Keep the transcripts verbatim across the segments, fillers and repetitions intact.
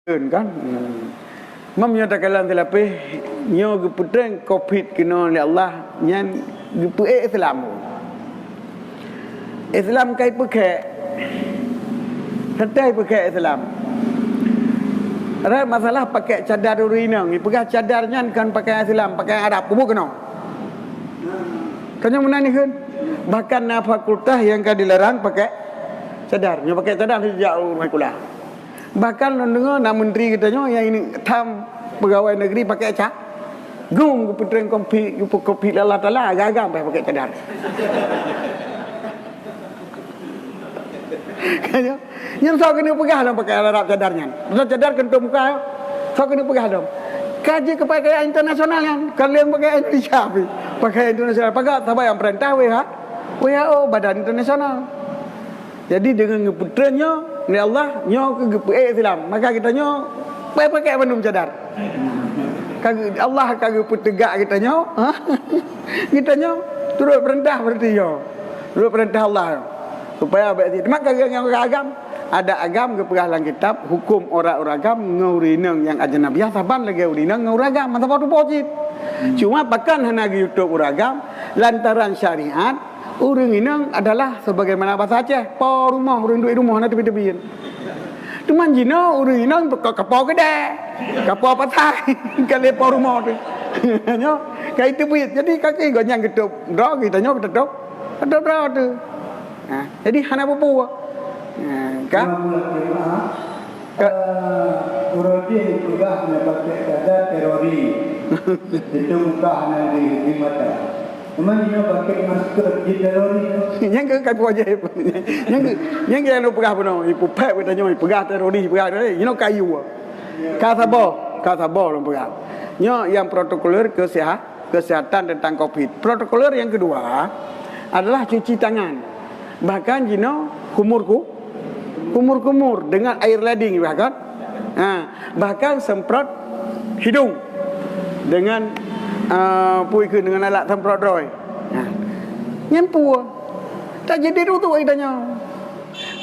Kan? Hmm. Mam nyoe takalon seulapeh, nyoe geupeutrang covid keunoe lé Allah, nyan geupeuék Islam. Islam kai peukhek. Satai peukhek Islam. Rot masalah pakai cadar ureueng inong, ipeugah cadar nyan kon pakaian Islam, pakaian Arab, peue keunoe. Tanyoe meunan ikheun. Bahkan na fakultas nyang ka dilarang pakai cadar. Nyoe pakai cadar sejak ureueng sekolah. Bahkan lôn deungoe na menteri geutanyoe nyang ini tham pegawai negeri pakai ca-, gum geupeutrang covid, geupeu-covid lé Allah Taala, agam-agam pakai cadar. Kan nyoe? Nyan soe keuneuk peugah lom pakai Arab cadar nyan. Padahai cadar keuneuk muka, soe keuneuk peugah lom. Ka jeuet keu pakaian internasional nyan, kon lé pakaian Indonesia pih. Pakaian internasional. Pakat saban nyang peurintah W H, W H O, badan internasional. Jadi deungon geupeutrang nyoe lé Allah, nyoe keuh geupeuék Islam. Maka geutanyoe pakai bandum cadar. Ka geu-, Allah ka geupeuteugak geutanyoe, ha? Geutanyoe turot peurintah berarti nyoe. Turot peurintah Allah. Supaya baik cit. Maka nyang agam, adat agam geupeugah lam kitab, huköm aurat ureueng agam ngon ureueng inong nyang ajnabiah saban lagèe ureueng inong ngon ureueng agam, masa bak tuboh cit. Cuma pakon hana geuyue tôb ureueng agam, lantaran syariat, ureueng inong adalah sebagaimana bahasa Aceh, po rumoh, ureueng duek rumoh na teubiet-teubiet. Teuma jinoe ureueng inong ka, ka po keudè, ka po pasai, ka lé po rumoh teuh. Nyoe, ka iteubiet. Jadi, ka keuh gobnyan geutôb droe, geutanyoe geutôb, geutôb droe teuh. Ha, jadi hana peue-peue. Ha, ka? Imam Ulama, ka- eh, uroe jih peugah nyan pakai cadar teroris. Itu bukan hana di, di mata. Teuma jinoe pakai masker jih teroris. Nyang keuh ka wajéb. Nyang keuh, nyang keuh nyang peugah bunoe, ipeupék geutanyoe, ipeugah teroris, ipeugah teroris, jinoe kayu. Ka saboh, ka saboh lôn peugah. Nyoe nyang protokoler keseha-, kesehatan tentang covid. Protokoler yang kedua adalah cuci tangan. Bahkan jinoe kumur ku-, kumur-kumur dengan air lading bahkan. Ha, bahkan semprot hidung dengan, ah, peue ikheun, dengan alat semprot droe. Ha. Nyan peue? Tajdidu wudhu geutanyoe.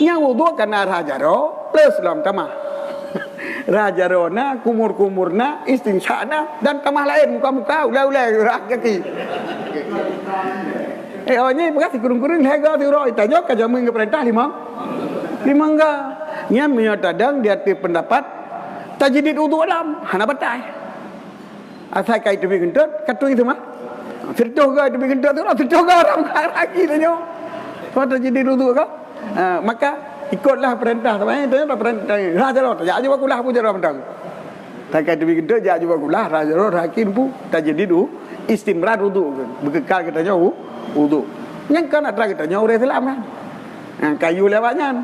Nyang wudhu kana rhah jaroe plus lom tamah. Rhah jaroe na, kumur-kumur na, istinsyak na, dan tamah laén muka-muka, ulèe-ulèe, rhah kaki. Eh, oh, nyan peugah sikureueng-kureueng lhèe go siuroe, tanyoe ka jameun keu peurintah limong, limong go. Nyan meunyoe tadong di ateueh peundapat tajdidu wudhu lom, hana batai. Asai ka iteubiet geuntot, ka tueng seumah. Sireutôh go iteubiet geuntot, sireutôh go haram, haram lagi tanyoe. Soe tajdidu wudhu ka? Ha, maka ikutlah peurintah, teuma, eh, tanyoe peurintah. Rhah jaroe, jak ju bak kulah pu jaroe mantong. Takai teubiet geuntot, jak ju bak kulah, rhah jaroe, rhah kaki pu, tajdidu, istimrar wudhu, beukekal geutanyoe wu-, wudhu. Nyang kon atra geutanyoe ureueng Islam kan. Ha, kayu lewat nyan.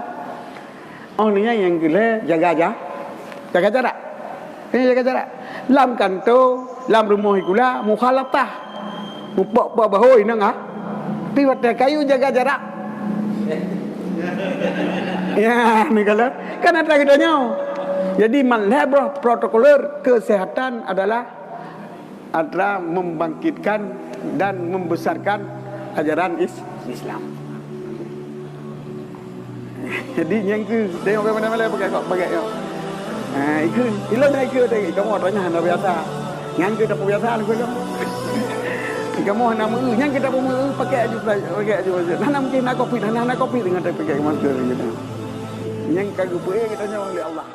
Oh, ni nyang keulhèe jaga ja-, jaga jarak. Ni jaga jarak. Lam kantô, lam rumoh sikula, mukhalatah. Mupok-pok bahô inong ah. Tapi watèe kayu jaga jarak. Ya, ni kalau kan atra geutanyoe. Jadi, man lhèe broh protokoler kesehatan adalah atra membangkitkan dan membesarkan ajaran is-, Islam. Jadi, nyang keuh, tengok bagaimana malam pakai kok, pakai kok. Ha, ikut, ilôn dah ikut tadi. Kamoe tanya hana biasa. Nyang keuh tak biasa, aku bilang. Kamoe hana meu, nyang keuh tak meu, pakai aju, pakai aju. Hana mungkin hana covid, hana, hana covid dengan tak pakai masker gitu. Nyang ka geupeuék geutanyoe lé Allah.